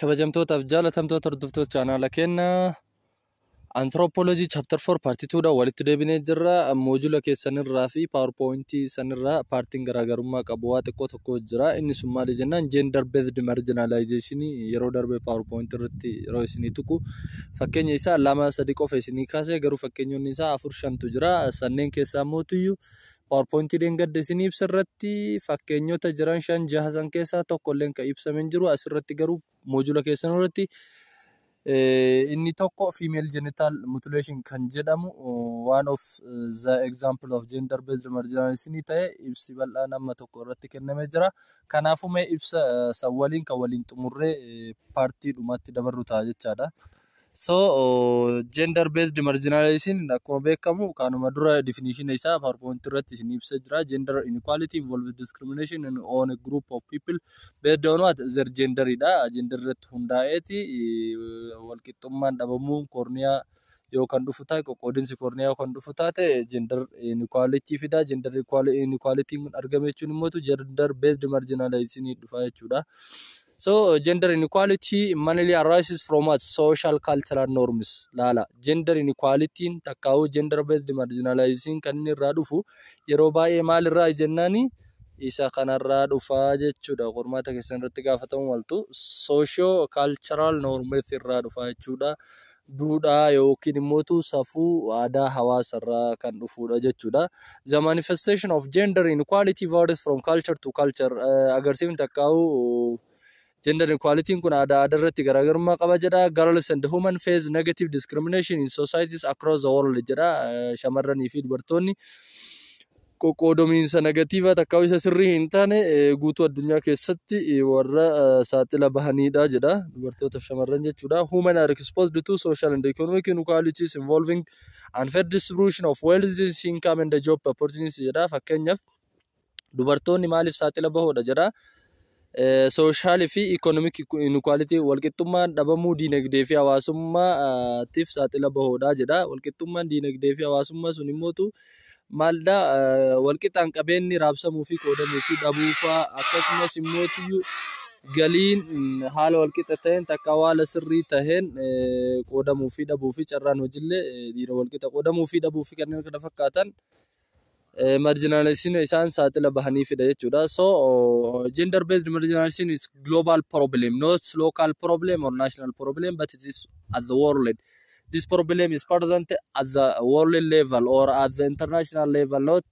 Kabajamtootaaf jaalatamtoota hordoftoota chaanaala keenyaa Anthropology chapter 4 part 2 dhaan walitti deebinee jirra. Module keessanirraa fi PowerPointii sanirraa partiin garaagarummaa qabu waa xiqqoo tokko jira. Inni sun maali jennaan, gender based marginalization yeroo darbe PowerPoint irratti yeroo isinii tuqu fakkeenya isaa lama sadi qofa isinii kaase, garuu fakkeenyonni isaa afur shantu jira. Sanneen keessaa mootiyyuu PowerPointii dheengadda isinii ibsa irratti fakkeenyota jiran shan jaha san keessaa tokko illee kan ibsame hin jiru. Asirratti garuu module keessan irratti inni tokko female genital mutilation kan jedhamu one of the example of gender based marginalization ta'e ibsi bal'aan amma tokko irratti kennamee jira. Kanaafuu mee ibsa san waliin kan waliin xumurree partii dhumaatti dabarru ta'a jechaadha. So gender based marginalization akkuma beekamu kanuma dura definition isaa PowerPoint irratti isin ibsa jira. Gender inequality involves discrimination on a group of people based on what? Their gender dha. Gender irratti hundaa'eeti walqixxummaan dhabamuun koorniyaa yoo kan dhufu taate, qoqqoodinsi koorniyaa yoo kan dhufu taate, gender inequality fida. Gender inequality kun argame jechuun immoo gender based marginalization dhufa jechuudha. So gender inequality mainly arises from what? Social cultural norms. Laala, gender inequality takkaa'uu gender based marginalization kan inni irraa dhufu yeroo baay'ee maal irraa jennaani, isa kanarraa dhufaa jechuudha. Qormaata keessan irratti gaafatamu maltu socio cultural norms irraa dhufaa jechuudha. Duudhaa yookiin immoo safuu aadaa hawaasarraa kan dhufudha jechuudha. The manifestation of gender inequality varies from culture to culture. Agarsiifni takkaa'uu gender inequality kun aadaa aadaa irratti garaagarummaa qaba jedha. Girls and women face negative discrimination in societies across the world jedha. Shamarranii fi dubartoonni qoqqoodomiinsa negative takka isa sirrii hin taane guutuu addunyaa keessatti warra saaxila bahanidha jedha, dubartootaaf shamarran jechuudha. Women are exposed to social and economic inequalities involving unfair distribution of wealth, income and job opportunities jedha. Fakkeenyaaf, dubartoonni maaliif saaxila bahoodha jedha. Socialii fi economic inequality, walqixxummaan dhabamuu diinagdee fi hawaasummaatiif saaxila bahoodha jedha. Walqixxummaan diinagdee fi hawaasummaa sun immootu maalidha? Walqixxaan qabeenyi raabsamuu fi qoodamuu fi dhabuufaa, akkasumas immootiyyuu galiin haala walqixa ta'een takka haala sirrii taheen qoodamuu fi dhabuu fi carraan hojiillee dhiira walqixa qoodamuu fi dhabuu fi kanneen kana fakkaatan marginalization isaan saaxila bahaniifidha jechuudha. So gender based marginalization is global problem, not local problem or national problem, but it is at the world. This problem is present at the world level or at the international level, not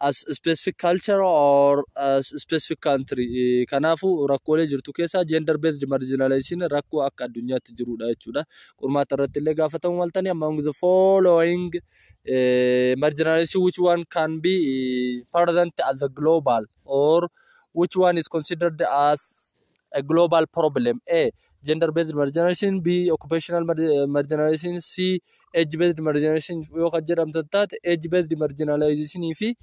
as specific culture or as specific country. Kanaafuu rakkoolee jirtu keessaa gender based marginalization rakkoo akka addunyaatti jirudha jechuudha. Qormaata irratti illee gaafatamu maltanii, among the following marginalization, which one can be present at the global or which one is considered as a global problem? A. Gender based marginalization. B. Occupational marginalization. C. Age based marginalization. Yoo kan jedhamtan taate, age based marginalization fi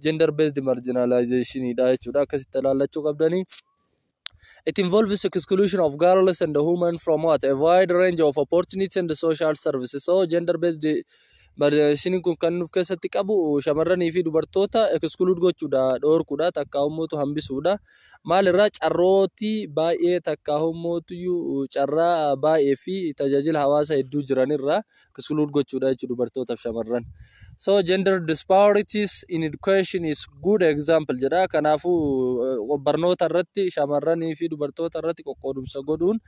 gender based marginalization dha jechuudha. Akkasitti ilaallachuu qabdanii. It involves exclusion of girls and women from what? A wide range of opportunities and social services. So gender based marginalization kun kan nuuf keessatti qabu shamarranii fi dubartoota exclude gochuudha, dhoorkuudha, takka ummatu hambisuudha. Maalirraa? Carrootii baay'ee takka ummatuyyuu carraa baay'ee fi tajaajila hawaasa hedduu jiranirraa exclude gochuudha jechuudha dubartootaaf shamarran. So gender disparities in education is good example jedha. Kanaafuu barnoota irratti shamarranii fi dubartoota irratti qoqqoodumsa godhuun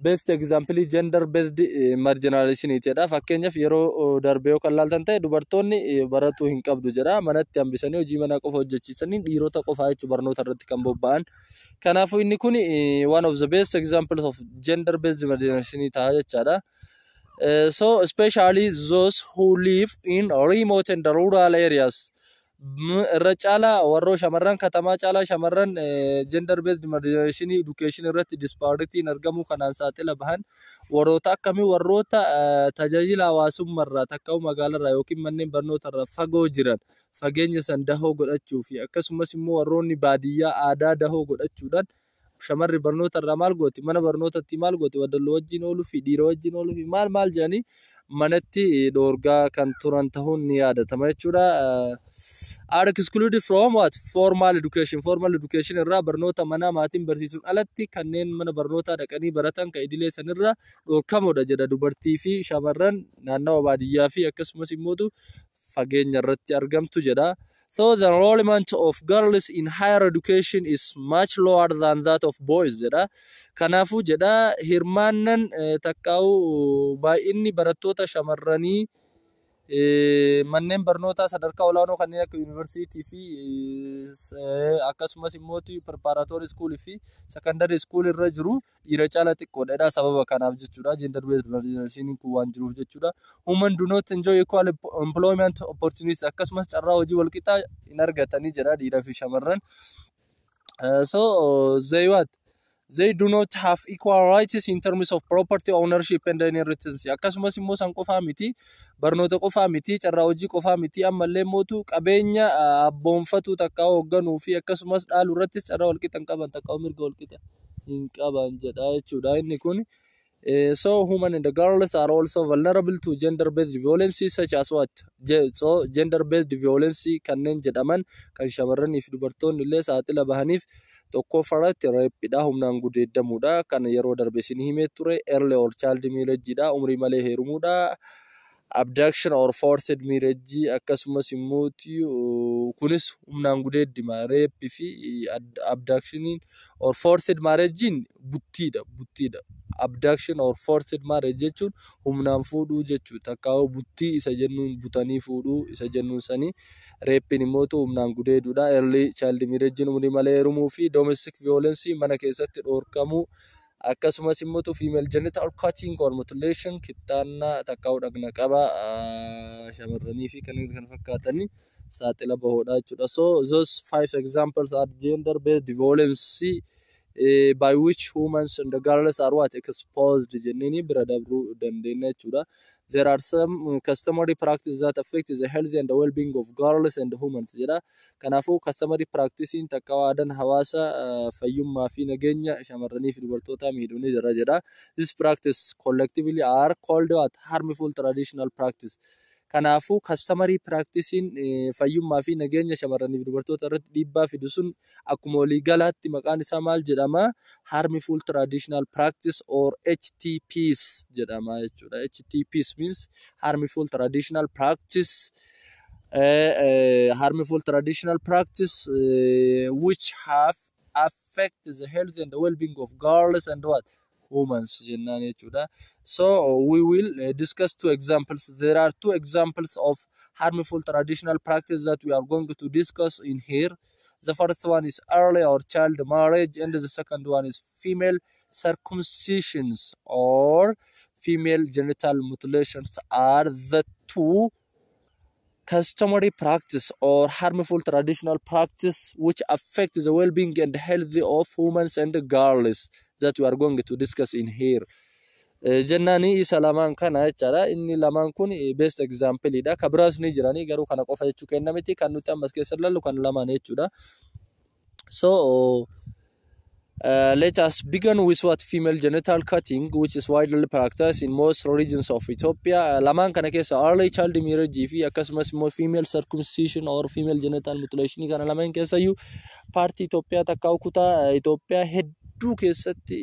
best example gender based marginalization jedha. Fakkeenyaaf, yeroo darbe yoo kan laaltan ta'e, dubartoonni baratuu hin qabdu jedha. Manatti hambisanii hojii manaa qofa hojjechiisanii dhiirota qofaa jechuun barnoota irratti kan bobba'an. Kanaafuu inni kun one of the best examples of gender based marginalization ta'a jechaadha. So especially those who live in remote and rural areas. Irra caalaa warroo shamarran katamaa caalaa shamarran gender based marginalization education irratti disparity argamuu kanaan saaxila bahan warroota akkamii? Warroota tajaajila hawaasummaarraa takka magaalarraa yookiin manneen barnootarraa fagoo jiran, fageenya san dahoo godhachuu fi akkasumas immoo warroonni baadiyyaa aadaa dahoo godhachuudhaan shamarri barnoota irraa maal gooti, mana barnootatti maal gooti, wadalloo wajjin ooluu fi dhiira wajjin ooluu fi maal maal jedhanii Manatti dhoorgaa kan turan ta'uun ni yaadatama jechuudha. Are excluded from what? Formal education. Formal education irraa, barnoota manaa maatiin barsiisuun alatti kanneen mana barnootaa dhaqanii baratan kan idilee sanirraa dhoorkamoodha jedha, dubartii fi shamarran naannawa baadiyyaa fi akkasumas immoo fageenya irratti argamtu jedha. So the enrollment of girls in higher education is much lower than that of boys jedha. Kanaafuu jedha, hirmaannan takkaa'u baay'inni barattoota shamarranii manneen barnootaa sadarkaa olaanoo kanneen akka yuunivarsiitii fi akkasumas immoo preparatory school fi secondary school irra jiru dhiira caala xiqqoodha. Sababa kanaaf jechuudha. Gender based marginalization kun waan jiruuf jechuudha. Women do not enjoy equal employment opportunities, akkasumas carraa hojii walqixaa hin argatanii jedha dhiiraa fi shamarran. So they what? They do not have equal rights in terms of property ownership and inheritance. Akkasumas immoo san qofaa miti, barnoota qofaa miti, carraa hojii qofaa miti, ammallee mootu qabeenya abboonfatuu takkaa hoogganuu fi akkasumas dhaaluu irrattis carraa walqixa hin qaban, takkaa mirga walqixa hin qaban jedha jechuudha inni kun. So women and the girls are also vulnerable to gender-based violence such as what? So gender-based violence kanneen jedhaman kan shamarranii fi dubartoonni illee saaxila bahaniif tokkoffaarratti rape-iidha, humnaan gudeeddamuudha, kan yeroo darbe isin himee ture, early or child marriage-dha, umrii malee heerumuudha, abduction or forced marriage, akkasumas immoo kunis humnaan gudeeddima, rape fi abductioniin or forced marriagein buttiidha. Abduction or forced marriage jechuun humnaan fuudhuu jechuudha. Takkaa'uu buttii isa jennuun, butanii fuudhuu isa jennuun sanii. Rape-iin immoo humnaan gudeeduudha. Early child marriage, umrii malee heerumuu fi domestic violence, mana keessatti dhoorkamuu, akkasumas immoo female genital cutting or mutilation, kittaannaa takkaa'uu dhagna qaba shamarranii fi kanneen kana fakkaatanii saaxila bahoodha jechuudha. So those five examples are gender based violence by which women and the girls are what, exposed jennee bira dabruu dandeenya jechuudha. There are some customary practices that affect the health and the well-being of girls and women jedha. Kanaafuu customary practice takka aadaan hawaasa fayyummaa fi nageenya shamarranii fi dubartootaa miidhuu ni jira jedha. This practice collectively are called what? Harmful traditional practice. Kanaafuu customary practicein fayyummaa fi nageenya shamarranii fi dubartoota irratti dhiibbaa fidu sun akkuma waliigalaatti maqaan isaa maal jedhama? Harmful traditional practice or HTPs jedhama jechuudha. HTPs means harmful traditional practice. Harmful traditional practice which have affect the health and the well-being of girls and what, women jennaan jechuudha. So we will discuss two examples. There are two examples of harmful traditional practice that we are going to discuss in here. The first one is early or child marriage and the second one is female circumcisions or female genital mutilations are the two customary practice or harmful traditional practice which affect the well-being and health of women and girls that we are going to discuss in here. Jennaani isa lamaan kana jechaadha. Inni lamaan kun best example dha. Ka biraas ni jiranii, garuu kana qofa jechuu kenna miti. Kan nuti ammas keessa ilaallu kan lamaan jechuudha. So let us begin with what, female genital cutting, which is widely practiced in most regions of Ethiopia. Lamaan kana keessa early child marriage fi akkasumas immoo female circumcision or female genital mutilation kana lamaan keessayyuu paartii Itoophiyaa takkaa kutaa Itoophiyaa hedduu keessatti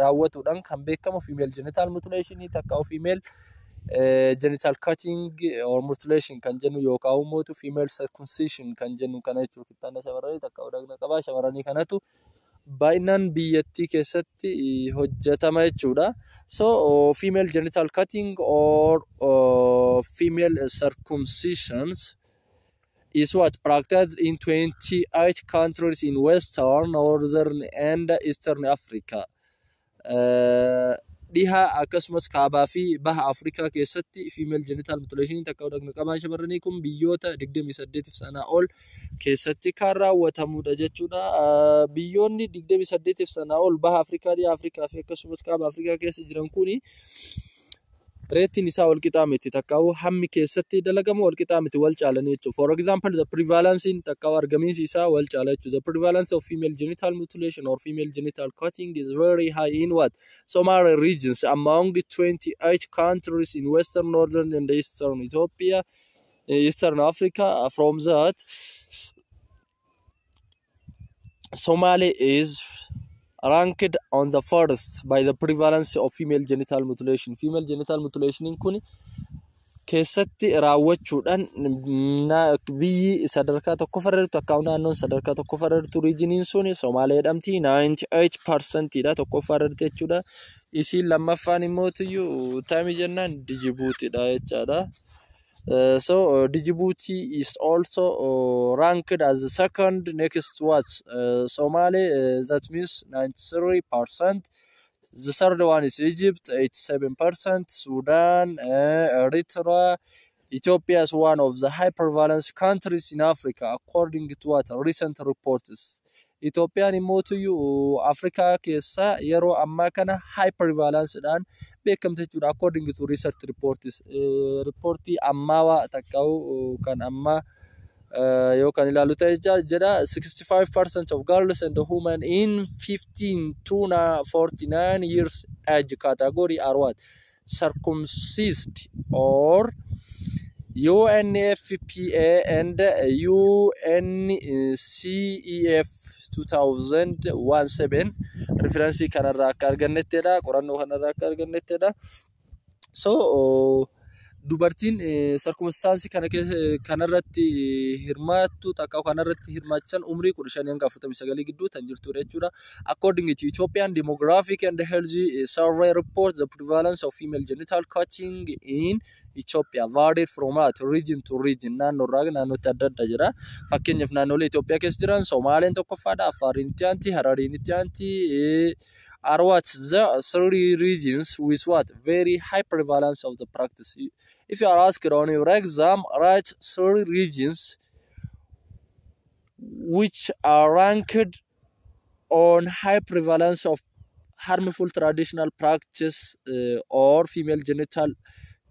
raawwatuudhaan kan beekamu female genital mutilation takkaa female genital cutting or mutilation kan jennu yookaan immoo female circumcision kan jennu kana jechuudha. Kittaana shamarranii takkaa dhagna qabaa shamarranii kanatu baay'inaan biyyattii keessatti hojjetama jechuudha. So female genital cutting or female circumcisions is what practiced in 28 countries in Western, Northern and Eastern Africa. Dhiha akkasumas kaabaa fi baha Afrikaa keessatti female genital mutilation takka dhagna qabaan shamarranii kun biyyoota 28 sanaa ol keessatti kan raawwatamudha jechuudha. Biyyoonni 28 sanaa ol baha Afrikaa, dhiha Afrikaa fi akkasumas kaaba Afrikaa keessa jiran kuni Rateiin isaa wal qixaa miti, takkaa'u hammi keessatti dalagamu wal qixaa miti, wal caalanii jechuudha. For example, the prevalence takkaa'u argamiinsi isaa wal caala jechuudha. The prevalence of female genital mutilation or female genital cutting is very high in what? Somali regions among 28 countries in Western, Northern and Eastern Ethiopia, Eastern Africa. From that, Somali is ranked on the first by the prevalence of female genital mutilation. Female genital mutilation kun keessatti raawwachuudhaan biyyi sadarkaa tokkoffarra jirtu akka naannoon sadarkaa tokkoffarra jirtu regioniin sun Somaalee jedhamti. 98% dha tokkoffarra jirti jechuudha. Isiin lammaffaan immoo tami jennaan Dijibuutidha jechaadha. So Djibouti is also ranked as the second next what? Somali, that means 93%. The third one is Egypt, 87%. Sudan, Eritrea. Ethiopia is one of the high prevalence countries in Africa, according to what recent reports. Itoophiyaan immoo Afrikaa keessa yeroo ammaa kana high prevalence-dhaan beekamte jechuudha, according to research reports. Reportii ammaawaa takka'u kan ammaa yoo kan ilaalu ta'e jedha. 65% of girls and women in 15 to 49 years age category are what? Circumcised or UNFPA and UNCEF 2017 referencii kanarraa akka argannettidha, qorannoo kanarraa akka argannettidha. So dubartiin circumstanceii kana keessa kanarratti hirmaattu takka kanarratti hirmaachan umrii 15 hanga 49 gidduu kan jirtudha jechuudha. According to Ethiopian Demographic and Health Survey report, the prevalence of female genital cutting in Ethiopia varied from what region to region. Naannoo irraa naannootti adda adda jira. Fakkeenyaaf, naannolee Itoophiyaa keessa jiran Somaaleen tokkoffaadha, Affaariin itti aanti, Harariin itti aanti, are what the three regions with what very high prevalence of the practice. If you are asked on your exam, write three regions which are ranked on high prevalence of harmful traditional practice or female genital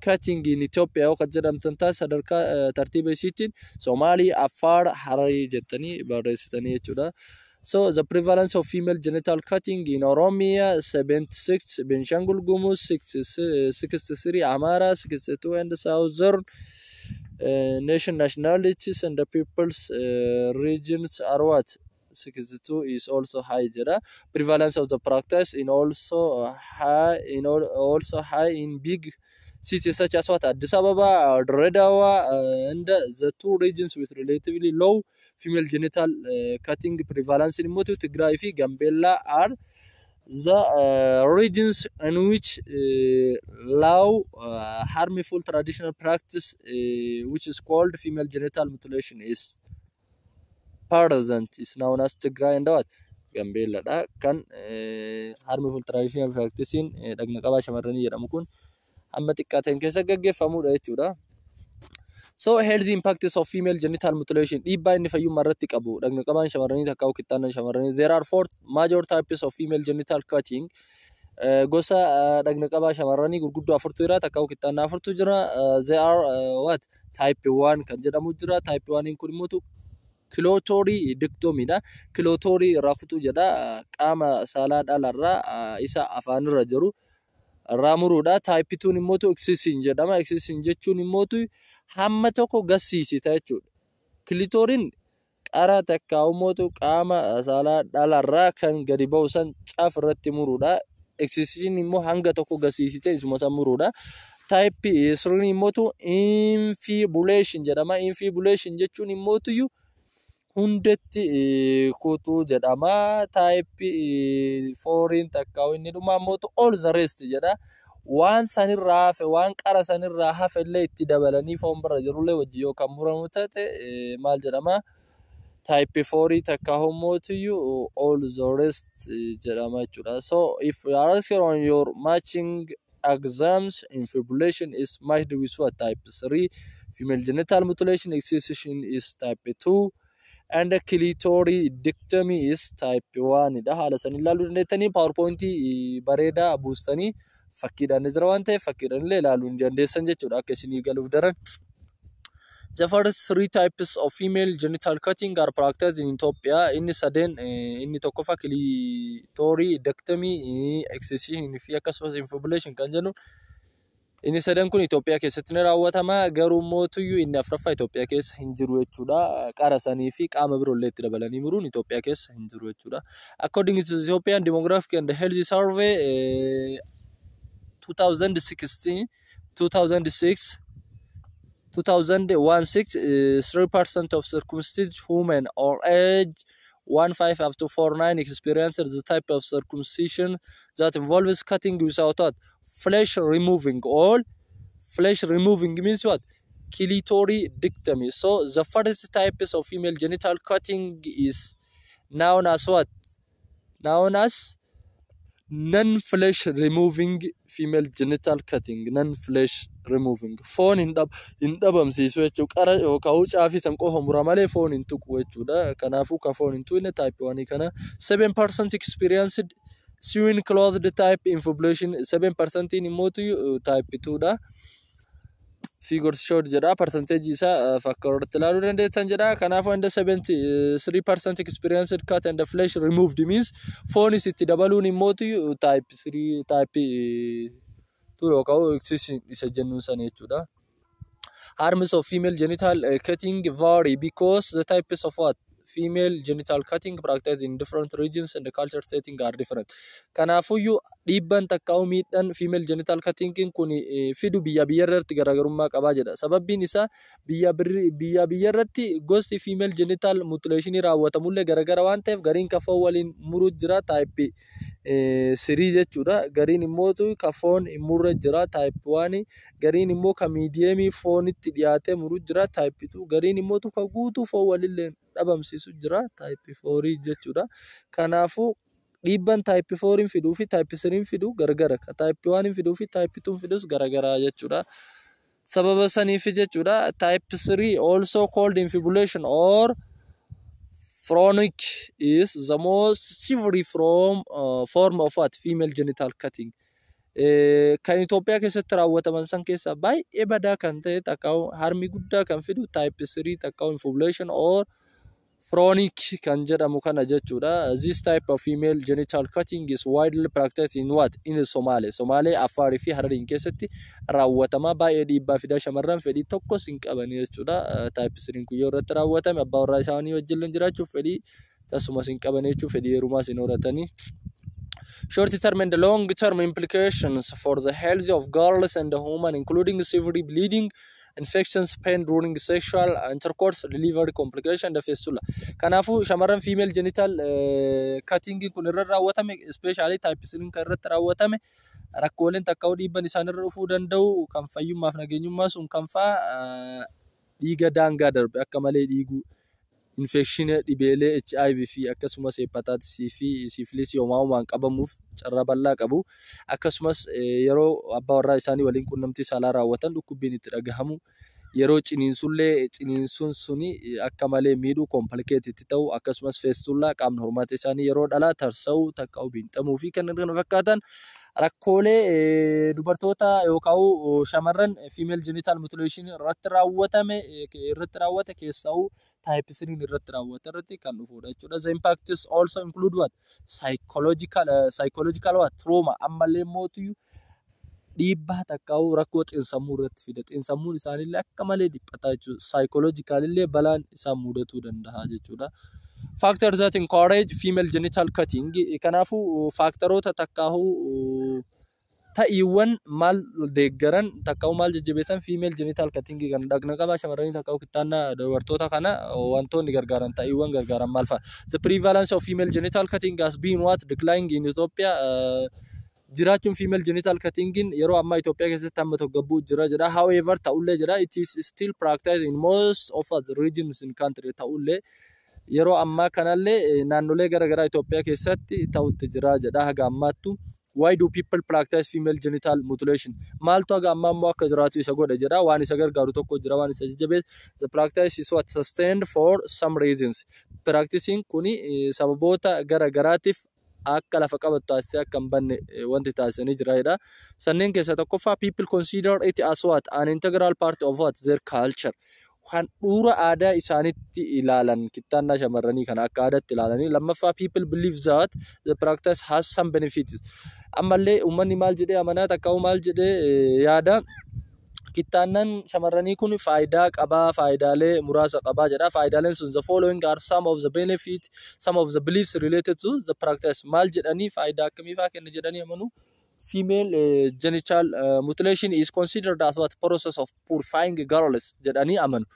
cutting in Ethiopia yoo kan jedhamtan taate, sadarkaa tartiiba isiitiin Somaalii, Affaar, Hararii jettanii barreessitanii jechuudha. So the prevalence of female genital cutting in Oromia 76, Benshangul Gumuz 63, Amara 62 and Southern nation nationalities and the peoples regions are what 62 is also high jedha. Prevalence of the practice in also high in all, also high in big cities such as what Addis Ababa, Dire Dawa, and the two regions with relatively low female genital cutting prevalence in immoo Tigray fi Gambella are the regions in which low harmful traditional practice which is called female genital mutilation is present is known as Tigray and what Gambella dha. Kan harmful traditional practice dhagna qabaa shamarranii jedhamu kun hamma xiqqaa ta'een keessa gaggeeffamudha jechuudha. So health impacts of female genital mutilation, dhiibbaa inni fayyummaa irratti qabu dhagna qabaan shamarranii takkaa kittaannaan shamarranii. There are four major types of female genital cutting. Gosa dhagna qabaa shamarranii gurguddoo afurtu jira, takkaa kittaannaa afurtu jira. There are what type 1 kan jedhamu jira. Type 1 kun immoo clitoridectomydha. Clitorii irraa kutuu jedha, qaama saalaa dhalarraa isa afaanirra jiru irraa muruudha. Type 2 immoo excision jedhama. Excision jechuun immoo hamma tokko gassiisita jechuudha. Clitoriin qara takka immoo qaama saalaa dhalarraa kan gadi ba'u san caaf irratti muruudha. Excision immoo hanga tokko gassiisite isuma san muruudha. Type 3 immoo infibulation jedhama. Infibulation jechuun immoo hundatti kutuu jedhama. Type 4 takka inni dhumaa immoo all the rest jedha. Waan sanirraa hafe, waan qara sanirraa hafe illee itti dabalanii foon bira jirullee wajji yoo kan muramu taate maal jedhama? Type 4 takka hommootiyyuu all the rest jedhama jechuudha. So if you are asked on your matching exams, infibulation is matched with what? Type 3. Female genital mutilation excision is type 2 and clitoridectomy is type 1 dha. Haala san ilaaluu dandeettanii PowerPointii bareedaa buustanii Fakkiidhaan ni jira waan ta'eef, fakkiidhaan illee ilaaluu ni dandeessan jechuudha, akka isinii galuuf daran. The first three types of female genital cutting are practiced in Ethiopia. Inni sadeen, inni tokkoffaa clitoridectomy, excision fi akkasumas infibulation kan jennu. Inni sadan kun Itoophiyaa keessatti ni raawwatama. Garuu mootuyyuu inni afuraffaa Itoophiyaa keessa hin jiru jechuudha. Qara sanii fi qaama biroollee itti dabalanii muruun Itoophiyaa keessa hin jiru jechuudha. According to the Ethiopian Demographic and Health Survey 2016, 2006, 2016, 3% of circumcised women or age 15 up to 49 experienced the type of circumcision that involves cutting without what? Flesh removing. All flesh removing means what? Clitoridectomy. So the first type of female genital cutting is known as what? Known as non-flesh removing female genital cutting. Non-flesh removing. Foon hin dhabamsiisu jechuudha. Qara yookaan caafii san qofa mura malee foon hin tuqu jechuudha. Kanaafuu ka foon hin tuqne type 1 kana. 7% experienced sewing closed type infibulation. 7% immootu type 2 dha. Figures showed jedha, percentage isaa fakka irratti ilaaluu dandeessan jedha. Kanaafuu and 73% experienced cut and the flesh removed means foonis itti dabaluun immootu type 3, type 2 yookaan excision isa jennuun sana jechuudha. Harms of female genital cutting vary because the types of what? Female genital cutting practiced in different regions and the culture setting are different. Kanaafuyyuu dhiibban takkaa'u miidhaan female genital cutting kun fidu biyya biyya irratti garaagarummaa qabaa jedha. Sababbiin isaa biyya biyya biyya irratti gosti female genital mutilation raawwatamullee garaagara waan ta'eef, gariin ka foon waliin muruu jira, type 3 jechuudha. Gariin immoo ka foon hin murre jira, type 1. Gariin immoo ka medium foonitti dhiyaatee muru jira, type 2. Gariin immoo ka guutuu foon walillee dhabamsiisu jira, type 4 jechuudha. Kanaafuu dhiibban type 4 fiduu fi type 3 fiduu gargara. Ka type 1 fiduu fi type 2 fidus garagara jechuudha. Sababa saniif jechuudha, type 3, also called infibulation or phrenomic, is the most severe form of what? Female genital cutting. Kan Itoophiyaa keessatti raawwataman san keessaa baay'ee badaa kan ta'e, takkaa'u harmi guddaa kan fidu, type 3 takkaa'u infibulation or phrenomic kan jedhamu kana jechuudha. This type of female genital cutting is widely practiced in what? In Somalia. Somaalee, Affaarii fi Harariin keessatti raawwatama. Baay'ee dhiibbaa fidaa, shamarran fedhii tokkos hin qaban jechuudha. Type 3 kun yoo irratti raawwatame, abbaa warraa isaanii wajjin jiraachuuf fedhii tasumas hin qaban jechuudha. Fedhii heerumaas hin horatanii. Short term and long term implications for the health of girls and women, including severe bleeding, infections, pain during sexual intercourse, delivery complication and fistula. Kanaafuu shamarran female genital cutting kun irra raawwatame, especially type 3 kan irratti raawwatame, rakkooleen takka dhiibban isaan irra dhufuu danda'u kan fayyummaaf nageenyummaa sun kan fa'aa: dhiiga daangaa darbe akka malee dhiiguu, infection, dhibeelee HIV fi akkasumas hepatitis fi syphilis homaa homaan qabamuuf carraa bal'aa qabu. Akkasumas yeroo abbaa warraa isaanii waliin quunnamtii saalaa raawwatan dhukkubbiin itti dhagahamu. Yeroo ciniinsullee ciniinsuun suni akka malee miidhuu, complicate itti ta'u, akkasumas fistula, qaamni hormaata isaanii yeroo dhalaa tarsa'uu takka biinxamuu fi kanneen kana fakkaatan rakkoolee dubartoota yookaan shamarran female genital mutilation irratti raawwatame, irratti raawwate, keessaa type 3 irratti raawwate irratti kan dhufudha jechuudha. The impact is also include what? Psychological what? Trauma. Ammallee mootiyyuu dhiibbaa takkaa'uu rakkoo xiinsammuu irratti fida. Xiinsammuun isaaniillee akka malee dhiphataa jechuudha. Psychological illee balaan isaan mudatuu danda'a jechuudha. Factors that encourage female genital cutting. Kanaafuu factoroota takkaa'uu ta'iiwwan maal deeggaran takkaa'uu maal jajjabeessan female genital cutting kan dhagna qabaa shamarranii takkaa'uu kittaannaa dubartoota kana wantoonni gargaaran, ta'iiwwan gargaaran maal fa'a? The prevalence of female genital cutting has been what? Declining in Ethiopia. Jiraachuun female genital cutting yeroo ammaa Itoophiyaa keessatti hamma tokko gabbuu jira jedha. However, ta'ullee jedha, it is still practiced in most of the regions in country. Ta'ullee yeroo ammaa kanallee naannolee garaagaraa Itoophiyaa keessatti ta'utti jira jedha haga ammaattu. Why do people practice female genital mutilation? Maaltu haga ammaa immoo akka jiraatu isa godhe jedha. Waan isa gargaaru tokko jira, waan isa jajjabeessu. The practice is what? Sustained for some reasons. Practicing kuni sababoota garaagaraatiif Akka lafa qabattu taasisee akka hin banne wanti taasisanii jira jedha. Sanneen keessaa tokkoffaa, people consider it as what? An integral part of what? Their culture. Handhuura aadaa isaanitti ilaalan, kittaannaa shamarranii kana akka aadaatti ilaalanii. Lammaffaa, people believe that the practice has some benefits. Ammallee uummanni maal jedhee amanaa takka maal jedhee yaada? Kittaannaan shamarranii kun faayidaa qabaa, faayidaalee muraasa qabaa jedha. Faayidaaleen sun, the following are some of the benefit, some of the beliefs related to the practice. Maal jedhanii, faayidaa akkamii faa kenna jedhanii amanu? Female genital mutilation is considered as what? Process of purifying girls jedhanii amanu.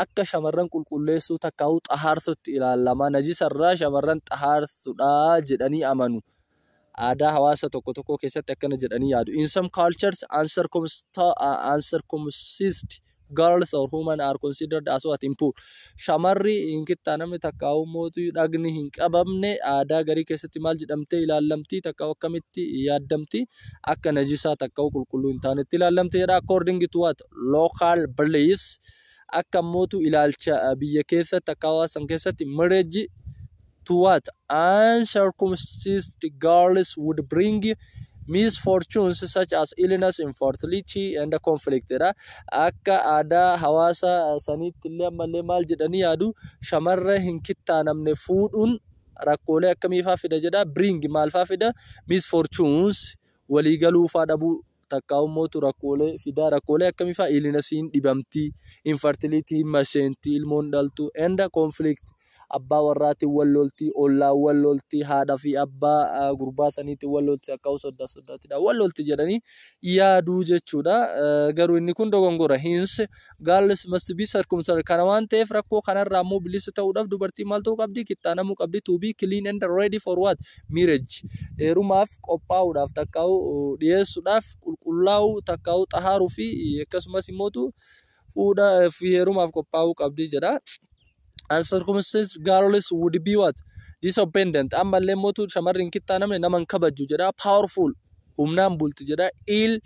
Akka shamarran qulqulleessuu takkaa'uu xahaarsutti ilaalama. Najisarraa shamarran xahaarsuudha jedhanii amanu. Aadaa hawaasa tokko tokko keessatti akkana jedhanii yaadu. In some cultures, uncircumcised girls or women are considered as what? Impure. Shamarri hin kittaanamne takkaa'uu mootii dhagni hin qabamne aadaa garii keessatti maal jedhamtee ilaallamti, takkaa'uu akkamitti yaaddamti? Akka najisaa takkaa'uu qulqulluu hin taanetti ilaallamti jedha. According to what? Local beliefs. Akka mootu ilaalcha biyya keessatti akka hawaasan keessatti, marriage to what? Uncircumcised girls would bring misfortunes such as illness, infertility and conflict jedha. Akka aadaa hawaasa saniitti illee ammallee maal jedhanii yaadu? Shamarra hin kittaanamne fuudhuun rakkoolee akkamii faa fida jedha. Bring maal faa fida? Misfortunes, waliigaluu faa dhabuu takkaa mootu rakkoolee fidaa. Rakkoolee akkamii faa? Illnessiin dhibamtii, infertility, maseentii, ilmoon dhaltu, and conflict, abbaa warraatiin wal loltii, ollaan wal loltii, haadha fi abbaa gurbaa saniitiin wal lolti, akka soddaa soddaatidha wal lolti jedhanii yaaduu jechuudha. Garuu inni kun dogongora. Hence, girls must be circumcised. Kana waan ta'eef rakkoo kanarraa immoo bilisa ta'uudhaaf dubartiin maal ta'uu qabdi? Kittaanamuu qabdi, to be clean and ready for what? Marriage. Heerumaaf qophaa'uudhaaf takkaa'u dhiyeessuudhaaf qulqullaa'uu takkaa'u xahaaruu fi akkasumas immootu fuudha fi heerumaaf qophaa'uu qabdi jedha. Uncircumcised girls would be what? Disobedient. Ammallee mootu shamarri hin kittaanamne nama hin kabajju jedha. Powerful. Humnaan bulti jedha. Ill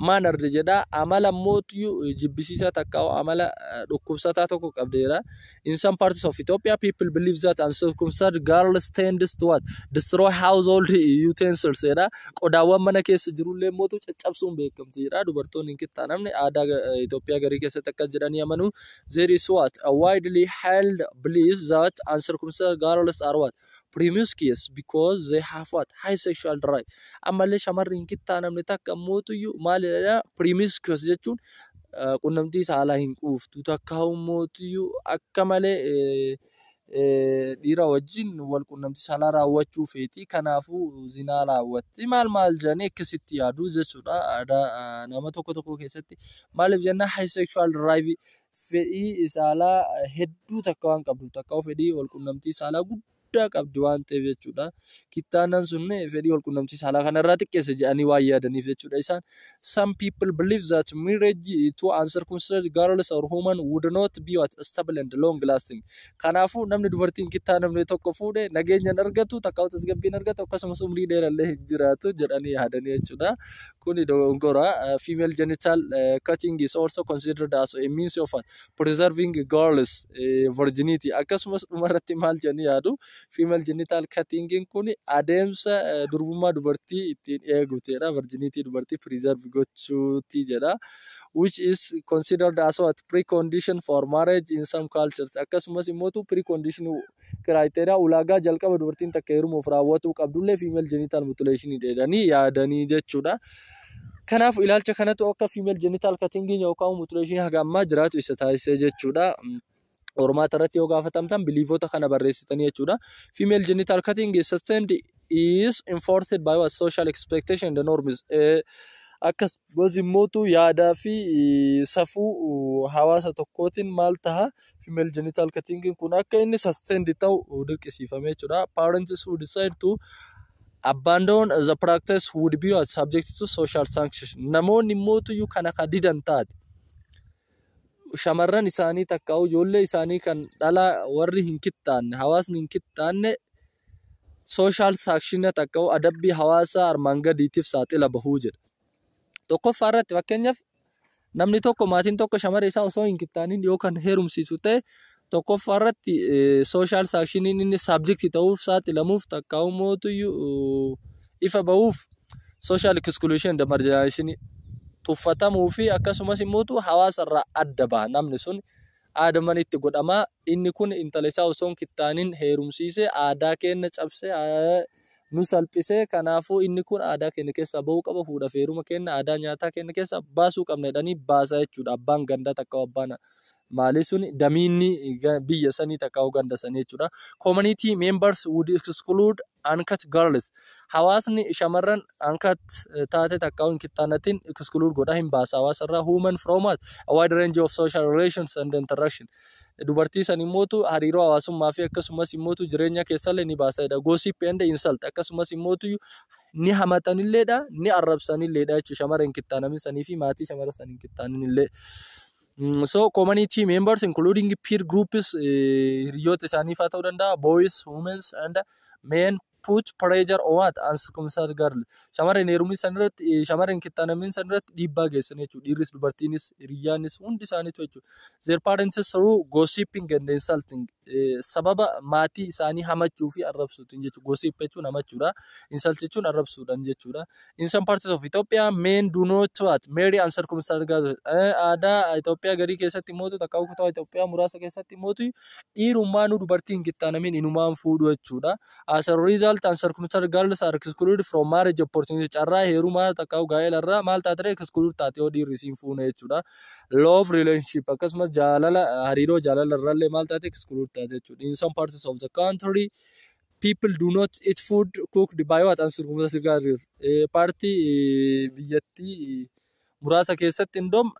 mannered jedha. Amala mootu jibbisiisaa takka amala dhukkubsataa tokko qabdi jedha. In some parts of Ethiopia, people believe that uncircumcised girls tends to what? Destroy household utensils jedha. Qodaawwan mana keessa jirullee mootu caccabsuun beekamti jedha. Dubartoonni hin kittaanamne aadaa Itoophiyaa garii keessatti akkas jedhanii amanu. There is what? A widely held belief that uncircumcised girls are what? Promiscuous because they have what? High sexual drive. Ammallee shamarri hin kittaanamne takka mootuyyuu maalidha? Promiscuous jechuun qunnamtii saalaa hin quuftu takka mootuyyuu akka malee dhiira wajjin wal qunnamtii saalaa raawwachuu feeti. Kanaafuu zinaa raawwatti maal maal jedhanii akkasitti yaadu jechuudha. Aadaa nama tokko tokko keessatti maaliif jenna, high sexual drive, fedhii saalaa hedduu takka waan qabdu takka fedhii wal qunnamtii saalaa guddaa qabdi waan ta'eef jechuudha. Kittaanaan sun fedhii wal qunnamtii saalaa kanarraa xiqqeessa jedhanii waan yaadaniif jechuudha isaan. Some people believe that marriage to uncircumcised girls or women would not be what? Stable and long lasting. Kanaafuu namni dubartiin kittaanamne tokko fuudhe nageenya hin argatu takka tasgabbii hin argatu, akkasumas umrii dheerallee hin jiraatu jedhanii yaadanii jechuudha. Kuni dogongora. Female genital cutting is also considered as a means of preserving girls virginity. Akkasumas dhumarratti maal jedhanii yaadu? Female genital cutting kun adeemsa durbummaa dubartii ittiin eegutedha. Virginity dubartii preserve gochuuti jedha. Which is considered as what? Precondition for marriage in some cultures. Akkasumas immoo precondition criteria, ulaagaa jalqaba dubartiin takka heerumuuf raawwatuu qabdullee female genital mutilation jedhanii yaadanii jechuudha. Kanaaf ilaalcha kanatu akka female genital cutting yookaan mutilation haga ammaa jiraatu isa taasisee jechuudha. Qormaata irratti yoo gaafatamtan beliefoota kana barreessitanii jechuudha. Female genital cutting is sustained is enforced by what? Social expectation and norms. Akkasumas immootu yaadaa fi safuu hawaasa tokkootiin maal taha, female genital cutting kun akka inni sustained ta'u dirqisiifame jechuudha. Parents who decide to abandon the practice would be subject to social sanction. Namoonni immootuyyuu kana ka didan taate, shamarran isaanii takka ijoollee isaanii kan dhala warri hin kittaanne, hawaasni hin kittaanne, social sanction takka adabbii hawaasaa armaan gadiitiif saaxila bahuu jedha. Tokkoffaa irratti, fakkeenyaaf, namni tokko, maatiin tokko shamara isaa osoo hin kittaaniin yoo kan heerumsiisu ta'e, Tokkoffaa irratti social sanctioniin inni subject ta'uuf saaxilamuuf takka mootuyyuu ifa bahuuf social exclusion and marginalization, tuffatamuu fi akkasumas immoo hawaasa irraa adda baha. Namni sun aadaman itti godhamaa, inni kun intala isaa osoo hin kittaanin heerumsiise, aadaa keenya cabse, nu salphisee, kanaafuu inni kun aadaa keenya keessaa bahuu qaba, fuudhaa fi heeruma keenya, aadaa nyaataa keenya keessaa baasuu qabna jedhanii baasaa jechuudha. Abbaan gandaa takka abbaan maalii sun damiinni biyya sanii takka ganda sanii jechuudha. Community members would exclude uncut girls. Hawaasni shamarran uncut taate takka hin kittaanatin exclude godha, hin baasa hawaasa irraa. Women from a wide range of social relations and interaction. Dubartii san immootu hariiroo hawaasummaa fi akkasumas immootu jireenya keessallee ni baasadha. Gossip and insult, akkasumas immootu ni hamatanilleedha, ni arrabsanilleedha jechuudha, shamara hin kittaanamin sanii fi maatii shamara san hin kittaaninillee. So community members, including peer groups, hiriyoota isaanii fa'aa ta'uu danda'a, boys, women and men, put pressure on what? Uncircumcised girl. Shamarran heerumni san irratti, shamarran kittaanamin san irratti dhiibbaa geessan jechuudha. Dhiirris, dubartiinis, hiriyyaanis, hundi isaaniitu jechuudha. Their parents through gossiping and insulting. Sababa maatii isaanii hamachuu fi arrabsuutiin jechuudha. Gossip jechuun hamachuudha. Insult jechuun arrabsuudhaan jechuudha. In some parts of Ethiopia, men do not what? Marry uncircumcised girls. Aadaa Itoophiyaa garii keessatti mootu takka kutaa Itoophiyaa muraasa keessatti mootu dhiirummaanuu dubartii hin kittaanamin inumaan fuudhu jechuudha. As a result, uncircumcised girls are excluded from marriage opportunity. Carraa heerumaa takka gaa'ela irraa maal taatee? Exclude taate yoo dhiirri isiin fuune jechuudha. Love relationship, akkasumas jaalala, hariiroo jaalala irrallee maal taate? Exclude taate jechuudha. In some parts of the country, people do not eat food cooked by what? Uncircumcised girls. Paartii biyyattii muraasa keessatti indoom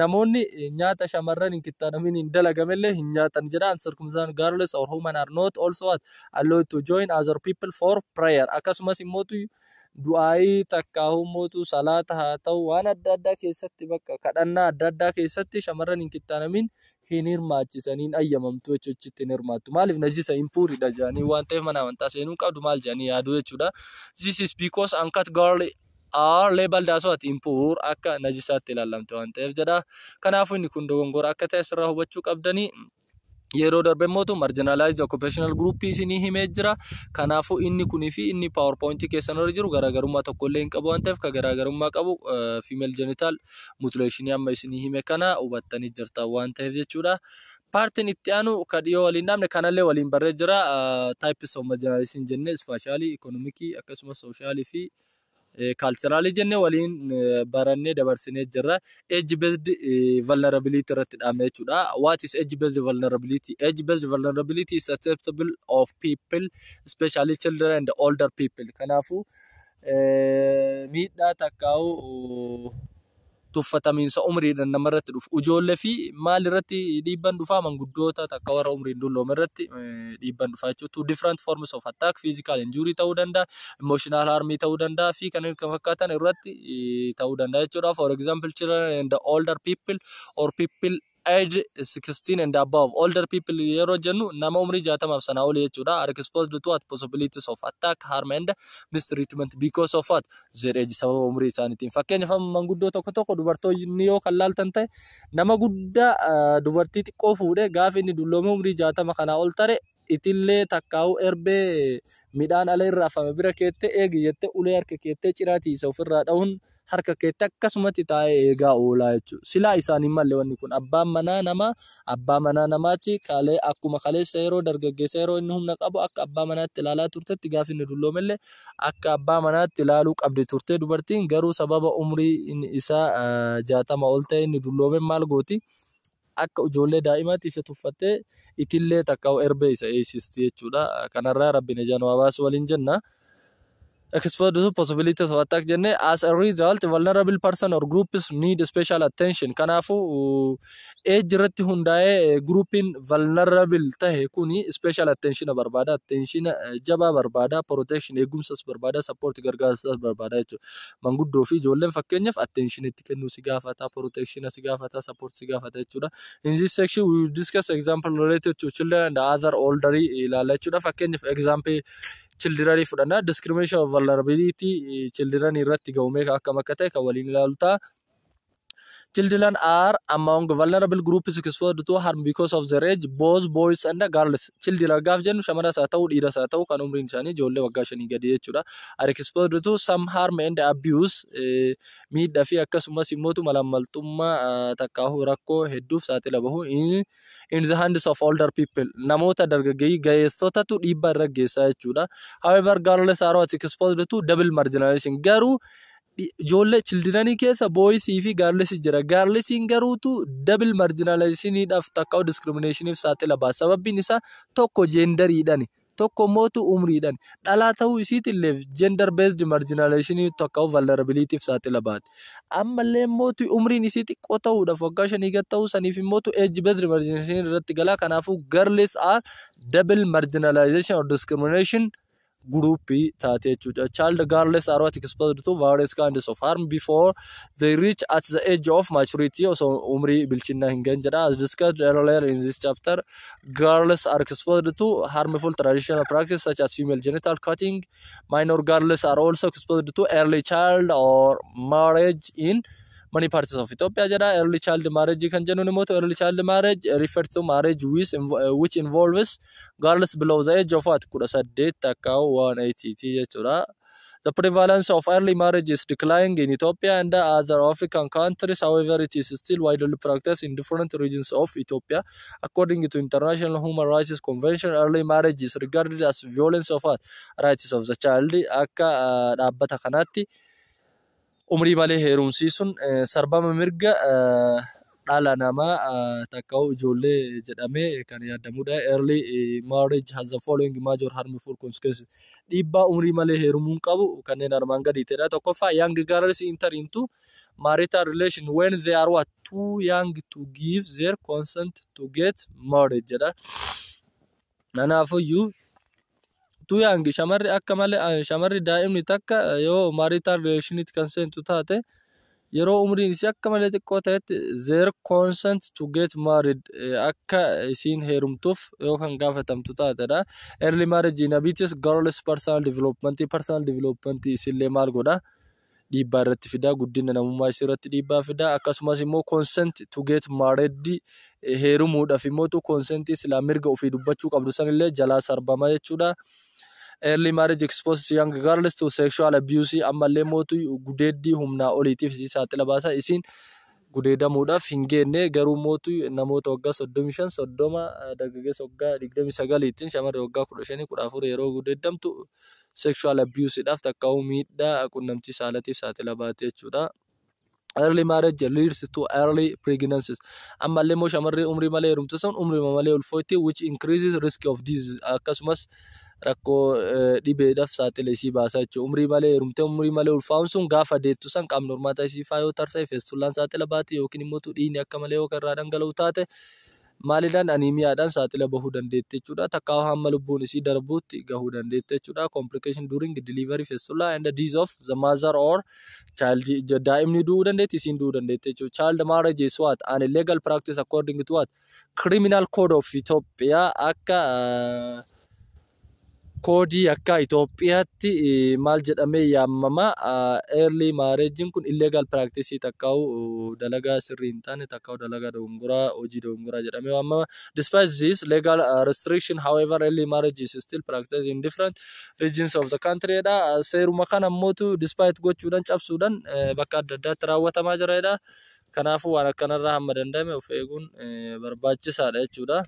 namoonni nyaata shamarran hin kittaanamin hin dalagamellee hin nyaatan jedha. Uncircumcised girls or women are not also what? Allowed to join other people for prayer. Akkasumas immootu du'aayii takka mootu salaata haa ta'u, waan adda addaa keessatti, bakka kadhannaa adda addaa keessatti shamarran hin kittaanamin hin hirmaachisan, hin ayyamamtu jechuudha, hin hirmaattu. Maaliif? Najisa, impureidha jedhanii waan ta'eef, mana amantaa seenuu qabdu maal jedhanii yaadu jechuudha. This is because uncut girl are labeled as what? Impure, akka najisaatti ilaalamte waan ta'eef jedha. Kanaafuu inni kun dogongora akka ta'e asirraa hubachuu qabdanii. Yeroo darbe mootu marginalized occupational group isinii himee jira. Kanaafuu inni kunii fi inni PowerPoint keessan irra jiru garaagarummaa tokkollee hin qabu waan ta'eef, kan garaagarummaa qabu female genital mutilation amma isinii hime kana hubattanii jirtan waan ta'eef jechuudha. Paartiin itti aanu kan dhiyoo waliin dhaabne kanallee waliin barree jira. Types of marginalization jennee spatialii, economicii, akkasumas socialii fi culturalii jennee waliin barannee dabarsinee jirra. Age based vulnerability irratti dhaabne jechuudha. What is age based vulnerability? Age based vulnerability is susceptible of people, especially children and older people. Kanaafuu miidhaa takkaa'u tuffatamiinsa umriidhaan namarratti dhufu. Ijoollee fi maal irratti dhiibban dhufaa? Manguddoota takka warra umriin dulloome irratti dhiibban dhufaa jechuudha. Two different forms of attack, physical injury ta'uu danda'a, emotional harm ta'uu danda'a fi kanneen kana fakkaatan irratti ta'uu danda'a jechuudha. For example, children and older people or people age 16 and above. Older people yeroo jennu nama umrii 60f sanaa olii jechuudha. Are exposed to what? Possibilities of attack, harm and mistreatment because of what? Their age, sababa umrii isaaniitiin. Fakkeenyaaf, manguddoo tokko tokko dubartoonni yoo kan laaltan ta'e, nama guddaa dubartii xiqqoo fuudhee gaafa inni dulloome umrii 60 kanaa ol tare, itillee takkaa'u erbee midhaan ala irraa afame bira keettee eegi jettee ulee harka keettee ciraatii isa ofirraa dha'uun harka keetti akkasumatti taa'ee eegaa oolaa jechuudha. Silaa isaan hin malle wanni kun. Abbaan manaa nama abbaa manaa namaatti kalee akkuma kaleessa yeroo dargaggeessa, yeroo inni humna qabu akka abbaa manaatti ilaalaa turtetti, gaafa inni dulloomellee akka abbaa manaatti ilaaluu qabdi turte dubartiin. Garuu sababa umrii isaa 60 ol ta'e inni dulloome maal gooti? Akka ijoollee daa'imaatti isa tuffattee itillee takka erbee isa eeysisti jechuudha. Kanarraa Rabbiin ijaan waa baasu waliin jenna. Exposed to possibilities of attack jenne. As a result, vulnerable person or groups need special attention. Kanaafuu age irratti hundaa'ee groupiin vulnerable tahe kuni special attention barbaada, attention jabaa barbaada, protection eegumsas barbaada, support gargaarsas barbaada jechuudha. Manguddoo fi ijoolleen fakkeenyaaf attention itti kennuu si gaafata, protection si gaafata, support si gaafata jechuudha. In this section we will discuss example related to children and other older ilaalla jechuudha. Fakkeenyaaf example children fudhanna. Discrimination of vulnerability children irratti ga'umee akkam akka ta'e kan waliin ilaalu ta'a. Children are among vulnerable groups exposed to harm because of their age, both boys and girls. Children gaaf jennu shamaras haa ta'u, dhiiras haa ta'u, kan umriin isaanii ijoollee waggaa 5 gadi jechuudha. Are exposed to some harm and abuse, miidhaa fi akkasumas immoo malaammaltummaa takkaahu rakkoo hedduuf saaxila bahu in the hands of older people. Namoota dargaggeeyyii ga'eessotatu dhiibbaa irra geessaa jechuudha. However, girls are exposed to double marginalization. Garuu ijoollee childrenii keessa boysii fi girlsii jira. Girlsiin garuutu double marginalizationiidhaaf takka discriminationiif saaxila baasa. Sababbiin isaa tokko genderiidhaan, tokko mootu umriidhaan. Dhalaa ta'uu isiitillee gender based marginalizationii takka vulnerabilityf saaxila baati. Ammallee mootu umriin isii xiqqoo ta'uudhaaf waggaa 5 gad ta'uu saniif immootu age based marginalization irratti gala. Kanaafuu girls are double marginalization or discrimination groupii taate jechuudha. Child girls are what exposed to various kinds of harm before they reach at the age of maturity, osoo umrii bilchinnaa hin gahin jedha. As discussed earlier in this chapter, girls are exposed to harmful traditional practices such as female genital cutting. Minor girls are also exposed to early child or marriage in many parts of Ethiopia jedha. Early child marriage kan jennuun immoo early child marriage refers to marriage which involves girls below the age of what, 18 takka 180 jechuudha. The prevalence of early marriage is declining in Ethiopia and other African countries. However, it is still widely practiced in different regions of Ethiopia. According to International Human Rights Convention, early marriage is regarded as violence of rights of the child. Akka dhaabbata kanaatti umrii malee heerumsiisuun sarbama mirga dhala namaa takka ijoollee jedhamee kan yaadamudha. Early marriage has the following major harmful consequences. Dhiibbaa umrii malee heerumuun qabu kanneen armaan gadiitidha. Tokkoffaa, young girls enter into marital relation when they are what, too young to give their consent to get married jedha. Kanaafuyyuu too young shamarri akka malee shamarri daa'imni takka yoo marital relationitti kan seentu taate yeroo umriin isii akka malee xiqqoo ta'etti their consent to get married akka isiin heerumtuuf yoo kan gaafatamtu taatedha. Early marriage inhibits girls personal development. Personal development isillee maal godha? Dhiibbaa irratti fida, guddina namummaa isii irratti dhiibbaa fida. Akkasumas immoo consent to get married, heerumuudhaaf immoo consent silaa mirga ofii dubbachuu qabdu sanillee jalaa sarbama jechuudha. Early marriage exposes young girls to sexual abuse. Ammallee mootu gudeeddii humnaa oliitiif isii saaxila baasa. Isiin gudeedamuudhaaf hin geenne, garuu mootu namoota waggaa 35, 30, dargaggeessa waggaa 29tiin shamarree waggaa 15, 14 yeroo gudeedamtu sexual abuseidhaaf takkaa'uu miidhaa qunnamtii saalatiif saaxila baate jechuudha. Early marriage leads to early pregnancies. Ammallee immoo shamarree umrii malee heerumte sun umrii malee ulfootti, which increases risk of disease. Akkasumas rakkoo dhibeedhaaf saaxila isii baasa jechuudha. Umrii malee heerumtee umrii malee ulfaa'uun sun gaafa deettu san qaamni hormaataa isii faa yoo tarsa'e feestulaan saaxila baati yookiin immoo dhiigni akka malee yoo irraa dhangala'u taate maaliidhaan anemiadhaan saaxila bahuu dandeetti jechuudha. Takkaa hamma lubbuun isii darbuutti gahuu dandeetti jechuudha. Complication during delivery, fistula and the disease of the mother or child, daa'imni du'uu dandeetti, isiin du'uu dandeetti jechuudha. Child marriage is what? An illegal practice according to what? Criminal Code of Ethiopia. Akka koodii akka Itoophiyaatti maal jedhamee yaamama? Early marriage kun illegal practice takkaa'u dalagaa sirrii hin taane takkaa'u dalagaa dogongoraa, hojii dogongoraa jedhamee waamama. Despite this legal restriction, however, early marriage is still practiced in different regions of the country dha. Seeruma kana ammootu despite gochuudhaan, cabsuudhaan bakka adda addaatti raawwatamaa jira dha. Kanaafuu waan akkanarraa hamma danda'ame of eeguun barbaachisaadha jechuudha.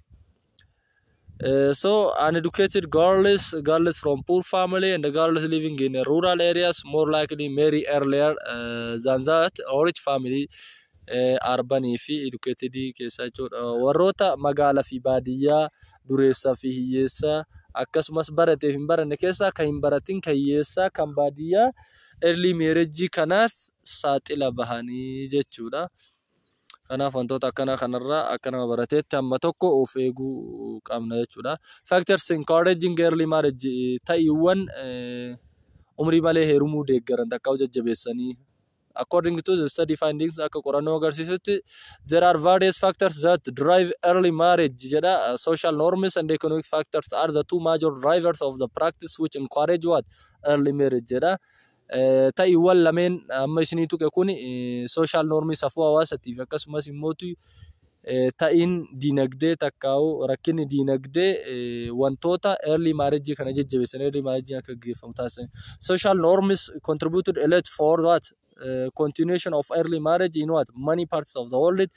So uneducated girls, girls from poor family and the girls living in rural areas more likely marry earlier than that rich family, urbanii fi educated keessa jechuudha. Warroota magaalaa fi baadiyyaa, dureessaa fi hiyyeessaa, akkasumas baratee fi hin baranne keessaa kan hin baratin, kan hiyyeessaa, kan baadiyyaa early marriage kanaaf saaxila bahanii jechuudha. Kanaaf wantoota akkanaa kanarraa akka nama barateetti hamma tokko of eeguu qabna jechuudha. Factors encouraging early marriage, ta'iiwwan umrii malee heerumuu deeggaran takka jajjabeessanii. According to the study findings, akka qorannoo agarsiisutti, there are various factors that drive early marriage jedha. Social norms and economic factors are the two major drivers of the practice which encourage what? Early marriage jedha. Ta'iiwwan lameen amma isinii tuqe kun, social normii safuu hawaasatii fi akkasumas immoo ta'iin diinagdee takkaa'u rakkinni diinagdee, wantoota early marriage kana jajjabeessan, early marriage akka gaggeeffamu taasisan. Social norms contributed a lot for what? Continuation of early marriage in what? Many parts of the world.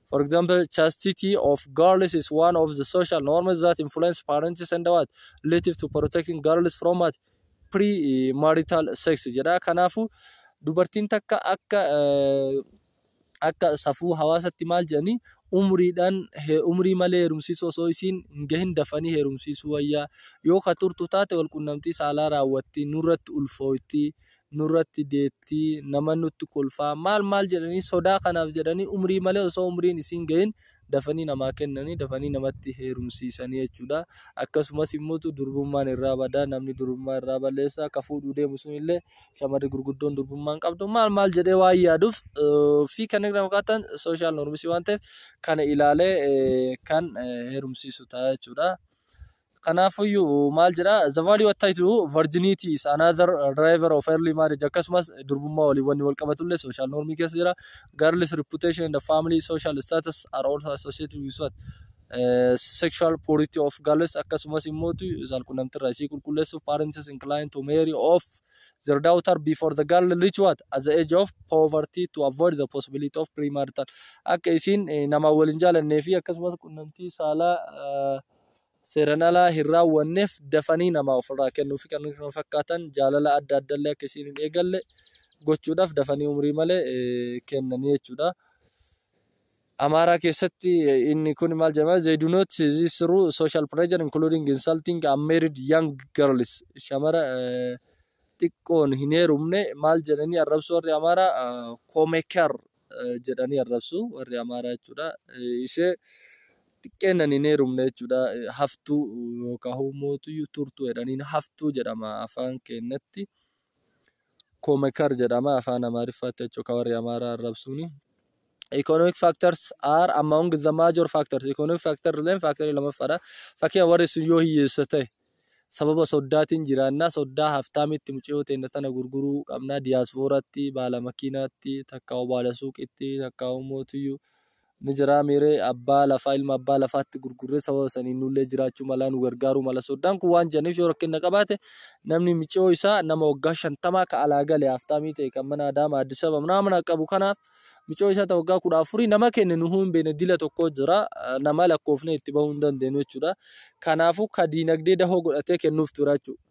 For example, chastity of girls is one of the social norms that influence parents and what? Relative to protecting girls from what? Pre-marital sex jedha. Kanaafuu dubartiin takka akka safuu hawaasatti maal jedhanii, umriidhaan umrii malee heerumsiisuu, osoo isiin hin gahin dafanii heerumsiisuu wayyaa, yoo ka turtu taate walqunnamtii saalaa raawwatti, nurratti ulfooyti, nurratti deettii, nama nutti kolfaa, maal maal jedhanii, sodaa kanaaf jedhanii umrii malee, osoo umriin isiin gahin dafanii namaa kennanii, dafanii namatti heerumsiisanii jechuudha. Akkasumas immoo durbummaan irraa badaa, namni durbummaa irraa balleessa, akka fuudhuu deemu sunillee shamarri gurguddoon durbummaan qabdu maal maal jedhee waan yaaduuf fi kanneen kana fakkaatan social normsii waan ta'eef kana ilaalee kan heerumsiisu ta'a jechuudha. Kanaafiyyuu maal jedhaa, the value attached to virginity is another driver of early marriage. Akkasumas durbummaa waliin wanni wal qabatullee social normii keessa jira. Girls' reputation and the family social status are also associated with what? Sexual purity of girls. Akkasumas immoo saalqunnamtii isii qulqulleessuuf parents inclined to marry off their daughter before the girl reach what? At the age of puberty to avoid the possibility of premarital, akka isiin nama waliin jaalannee fi akkasumas qunnamtii saalaa seeraan alaa hin raawwanneef dafanii nama ofirraa kennuu fi kan kana fakkaatan, jaalala adda addaallee akka isiin hin eegalle gochuudhaaf dafanii umrii malee kennanii jechuudha. Amaaraa keessatti inni kun maal jedhama? They do not this through social pressure, including insulting unmarried young girls. Shamara xiqqoon hin heerumne maal jedhanii arrabsu warri Amaaraa? Komeker jedhanii arrabsu warri Amaaraa jechuudha. Ishee xiqqeennan hin heerumne jechuudha. Haftuu yookaan mootuyyuu turtuu jedhaniin, haftuu jedhama afaan keenyatti. Komeker jedhama afaan Amaariffaatti jechuudha warri Amaaraa arrabsuuni. Economic factors are among the major factors. Economic factor illee factorii lamaffaadha. Fakkeenya warri sun yoo hiyyeessa ta'e, sababa soddaatiin jiraannaa, soddaa haftaamitti mucayyoo teenya tana gurguruu qabnaa, diyaaspooraatti, baala makiinaatti, takka baala suuqitti, takka mootuyyuu ni jira miiree abbaa lafaa, ilma abbaa lafaatti gurgurree sababa saniin nullee jiraachuu mala, nu gargaaruu mala soddaan kun waan jedhaniif, yoo rakkina qabaate namni mucayyoo isaa nama waggaa 50 ka alaa gale, haftaamii ta'e, kan mana Adaamaa, Addis Ababa mana qabu kanaaf mucayyoo isaa waggaa 14 nama kenne nuhuu hin beekne dila tokko jira, nama lakkoofne itti bahuu hin dandeenyu jechuudha. Kanaafuu ka diinagdee dahoo godhatee kennuuf tura jechuudha.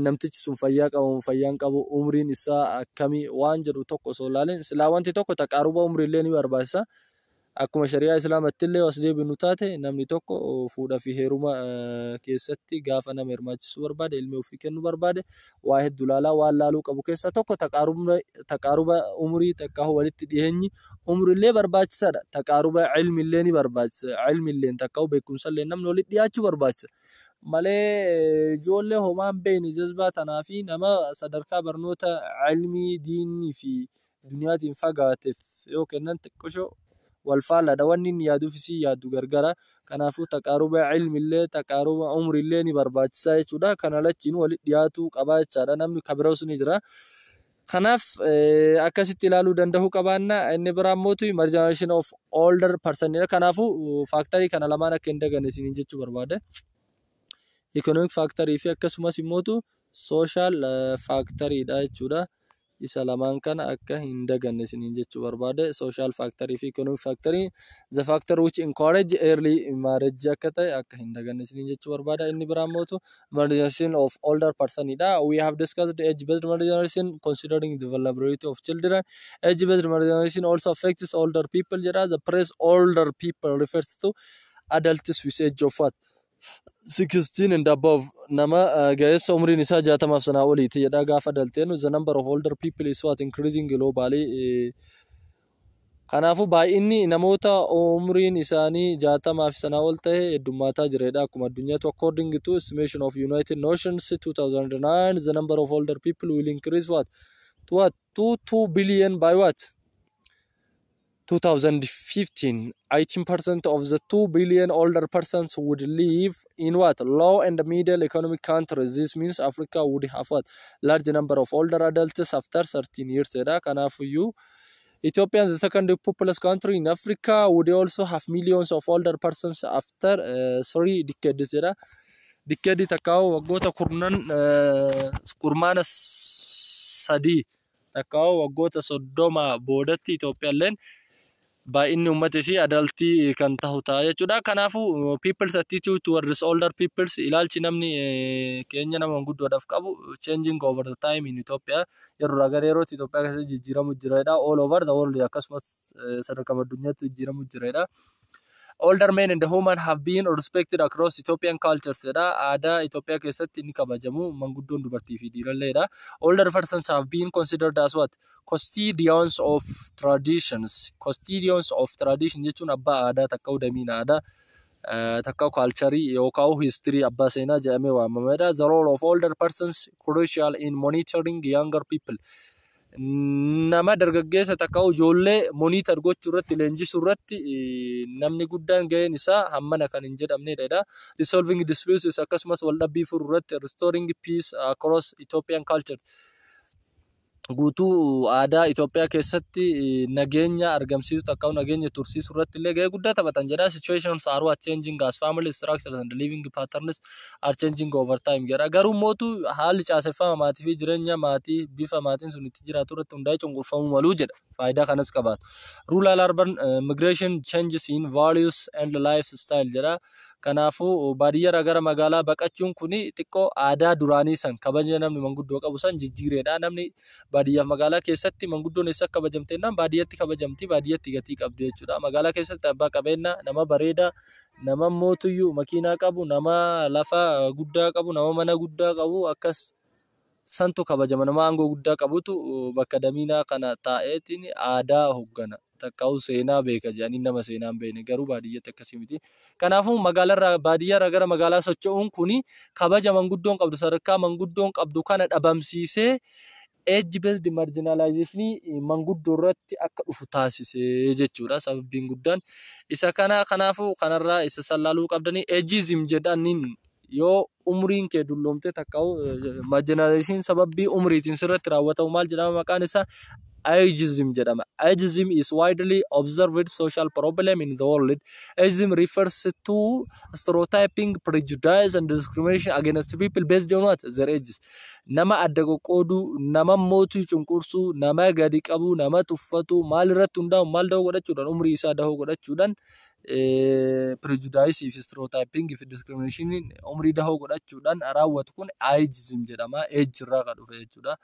Namtichi sun fayyaa qabu, fayyaan qabu, umriin isaa akkamii waan jedhu tokko osoo ilaalin, silaa wanti tokko taqaaruba umriillee ni barbaachisa. Akkuma shari'aa Islaamatti illee as deebinu taate, namni tokko fuudhaa fi heeruma keessatti gaafa nama hirmaachisuu barbaade, ilmi ofii kennuu barbaade, waa hedduu ilaalaa. Waan laaluu qabu keessaa tokko taqaaruba umrii takka walitti dhiyeenyi umriillee barbaachisaadha. Taqaaruba ilmiillee ni barbaachisa. Ilmiillee takka beekumsallee namni walitti dhiyaachuu barbaachisa. Malee ijoollee homaa hin beekne jazbaa tanaa fi nama sadarkaa barnoota ilmii diinii fi duniyaatiin fagaateef yoo kennan xiqqoshoo wal faallaadha. Wanni inni yaaduuf isii yaaddu gargara. Kanaafuu taqaaruba ilmiillee taqaaruba umriillee ni barbaachisa jechuudha. Kana lachiin walitti dhiyaatuu qabaa jechaadha. Namni kabiroos ni jira. Kanaaf akkasitti ilaaluu danda'uu qabaanna. Inni biraa immoo marginalization of older person. Kanaafuu factorii kana lamaan akka hin daganne isiniin jechuu barbaade. Economic factorii fi akkasumas immoo social factoriidha jechuudha. Isa lamaan kana akka hin daganne isiniin jechuu barbaade. Social factorii fi economic factorii, the factor which encourage early marriage akka ta'e akka hin daganne isiniin jechuu barbaada. Inni biraa immoo marginalization of older person dha. We have discussed age based marginalization considering the vulnerability of children. Age based marginalization also affects older people jedha. The phrase "older people" refers to adults with age of what? 16 and above. Nama ga'eessa umriin isaa 60f sanaa oliiti jedha. Gaafa dalteenu, the number of older people is what? Increasing globally. Kanaafuu baay'inni namoota umriin isaanii 60f sanaa ol ta'e heddummaataa jiredha akkuma addunyaatti. According to estimation of United Nations 2009, the number of older people will increase what? To what? To 2 billion by what? 2015, 18% of the 2 billion older persons would live in what? Low and middle economic countries. This means Africa would have what? Large number of older adults after 13 years jedha. Kanaafuyyuu Ethiopia, the second populous country in Africa, would also have millions of older persons after 3 decades jedha. Decade takkaa'u waggoota 10, kurmaana 3 takkaa'u waggoota 30 boodatti Itoophiyaalleen baay'inni uummata isii adultii kan tahu ta'a jechuudha. Kanaafuu people's attitude towards older peoples, ilaalchi namni keenya nama guddoodhaaf qabu, changing over the time in Ethiopia, yeroo gara yerootti Itoophiyaa keessatti jijjiiramu jira. All over the world, akkasumas sadarkaa addunyaatti jijjiiramu jira. Older men and women have been respected across Ethiopian cultures jedha. Aadaa Itoophiyaa keessatti ni kabajamu manguddoon dubartii fi dhiiralleedha. Older persons have been considered as what? Custodians of traditions. Custodians of tradition jechuun abbaa aadaa takka damiina aadaa takka culturii yookaan history, abbaa seenaa jedhamee waamamedha. The role of older persons crucial in monitoring younger people. Nama dargaggeessa takka ijoollee monitor gochuu irratti, leenjisuu irratti namni guddaan gaheen isaa hammana kan hin jedhamnedha. Resolving disputes, akkasumas waldhabbii furuu irratti, restoring peace across Ethiopian culture. Guutuu aadaa Itoophiyaa keessatti nageenya argamsiisu takka nageenya tursiisuu irratti illee gahee guddaa taphatan jedha. Situations are what? Changing as family structures and living patterns are changing over time jedha. Garuu mootu haalli caaseffama maatii fi jireenya maatii, bifa maatiin sun itti jiraatu irratti hundaa'ee cunqurfamuu maluu jedha. Faayidaa kanas qabaatu. Rural urban migration changes in values and lifestyle jedha. Kanaafuu baadiyyaarraa gara magaalaa baqachuun kuni xiqqoo aadaa duraanii san, kabaja namni manguddoo qabu san jijjiireedha. Namni baadiyyaaf magaalaa keessatti manguddoon eessa kabajamte jennaan, baadiyyatti kabajamti, baadiyyatti gatii qabdi jechuudha. Magaalaa keessatti abbaa qabeenyaa, nama bareedaa, nama mootuyyuu makiinaa qabu, nama lafa guddaa qabu, nama mana guddaa qabu akkas santu kabajama. Nama aangoo guddaa qabutu bakka damiinaa kana taa'eetiin aadaa hooggana. Takkaa'u seenaa beeka jedhanii nama seenaa hin beekne, garuu baadiyyatti akkasii miti. Kanaafuu magaalarraa baadiyyaarraa gara magaalaa socho'uun kuni kabaja manguddoon qabdu, sadarkaa manguddoon qabdu kana dhabamsiisee age based marginalization manguddoo irratti akka dhufu taasisee jechuudha. Sababiin guddaan isa kana. Kanaafuu kanarraa isa sallaaluu qabdanii ageism jedhaniin yoo umriin kee dulloomte takkaa'u marginalization sababii umriitiin sirratti raawwatamu maal jedhama maqaan isaa? Ageism jedhama. Ageism is widely observed social problem in the world. Ageism refers to stereotyping, prejudice and discrimination against people based on what? Their ages. Nama adda qoqqooduu, nama mootii cunqursuu, nama gadi qabuu, nama tuffatu, maal irratti hundaa'u, maal dahoo godhachuudhaan, umrii isaa dahoo godhachuudhaan, prejudice fi stereotyping fi discrimination umrii dahoo godhachuudhaan raawwatu kun ageism jedhama. Age irraa kan dhufe jechuudha.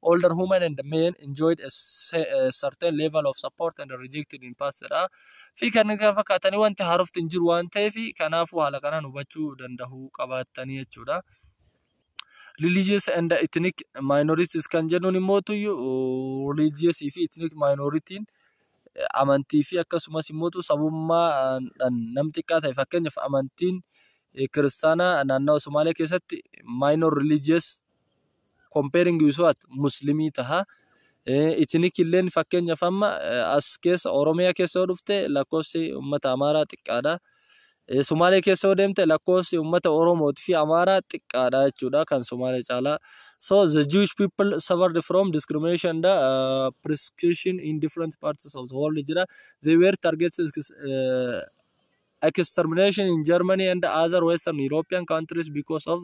Older women and men enjoyed a certain level of support and rejected in past dha. Fi kanneen kana fakkaatanii wanti haarofti hin jiru waan ta'eef, kanaafuu haala kanaan hubachuu danda'uu qabaattanii jechuudha. Religious and ethnic minorities kan jennuun immoo religious fi ethnic minoritiin amantii fi akkasumas immoo sabummaadhaan nam xiqqaa ta'e, fakkeenyaaf amantiin kiristaanaa naannawa Somaalee keessatti minor religious comparing with what? Muslimii taha. Ethnic illeen fakkeenyaaf amma as keessa Oromiyaa keessa yoo dhufte lakkoofsi uummata Amaaraa xiqqaadha. Sumaalee keessa yoo deemte lakkoofsi uummata Oromootii fi Amaaraa xiqqaadha jechuudha kan Sumaalee caalaa. So the Jewish people suffered from discrimination and persecution in different parts of the world jedha. They were targeted extermination in Germany and other Western European countries because of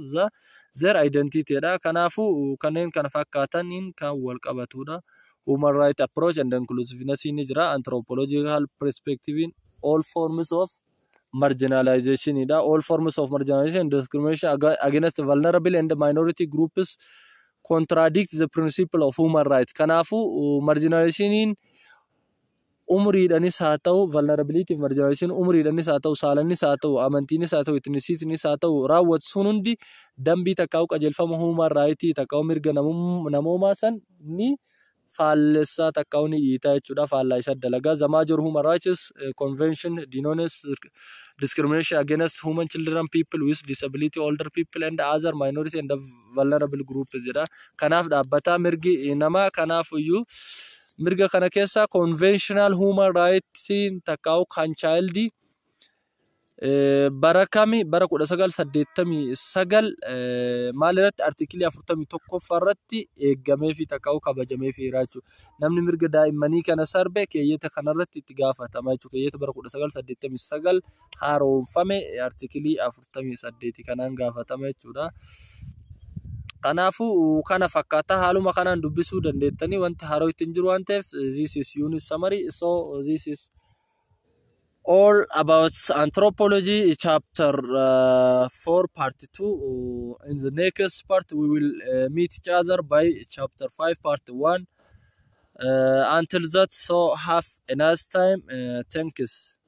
their identity dha. Kanaafuu kanneen kana fakkaataniin kan wal qabatudha. Human right approach and inclusiveness ni jira. Anthropological perspective in all forms of marginalization dha. All forms of marginalization and discrimination against vulnerable and minority groups contradict the principle of human right. Kanaafuu marginalizationiin umriidhanis haa ta'u, vulnerability fi marginalization umriidhanis haa ta'u, saalanis haa ta'u, amantiinis haa ta'u, ethnicityinis haa ta'u, raawwatu sun hundi dambii takkaa'u qajeelfama human right takkaa'u mirga namoomaa san ni faallessaa takkaa'u ni dhiitaa jechuudha. Faallaa isa dalagaa. The major human rights convention denounce discrimination against women, children, people with disability, older people and other minority and vulnerable groups jedha. Kanaaf dhaabbataa mirgi namaa kanaaf iyyuu Mirga kana keessa conventional human rights takkaa'u kan child bara kami? Bara 1989 maal irratti? Article 41ffaa irratti eeggamee fi takkaa'u kabajamee fi jechuudha. Namni mirga daa'immanii kana sarbe keeyyata kanarratti itti gaafatama jechuudha. Keeyyata bara 1989 haaromfame article 48 kanaan gaafatama jechuudha. Kanaafuu kana fakkaata. Haaluma kanaan dubbisuu dandeettanii, wanti haroo ittiin jiru waan ta'eef. This is unit summary. So this is all about anthropology chapter 4 part 2. In the next part we will meet each other by chapter 5 part 1. Until that, so have a nice time. Thanks.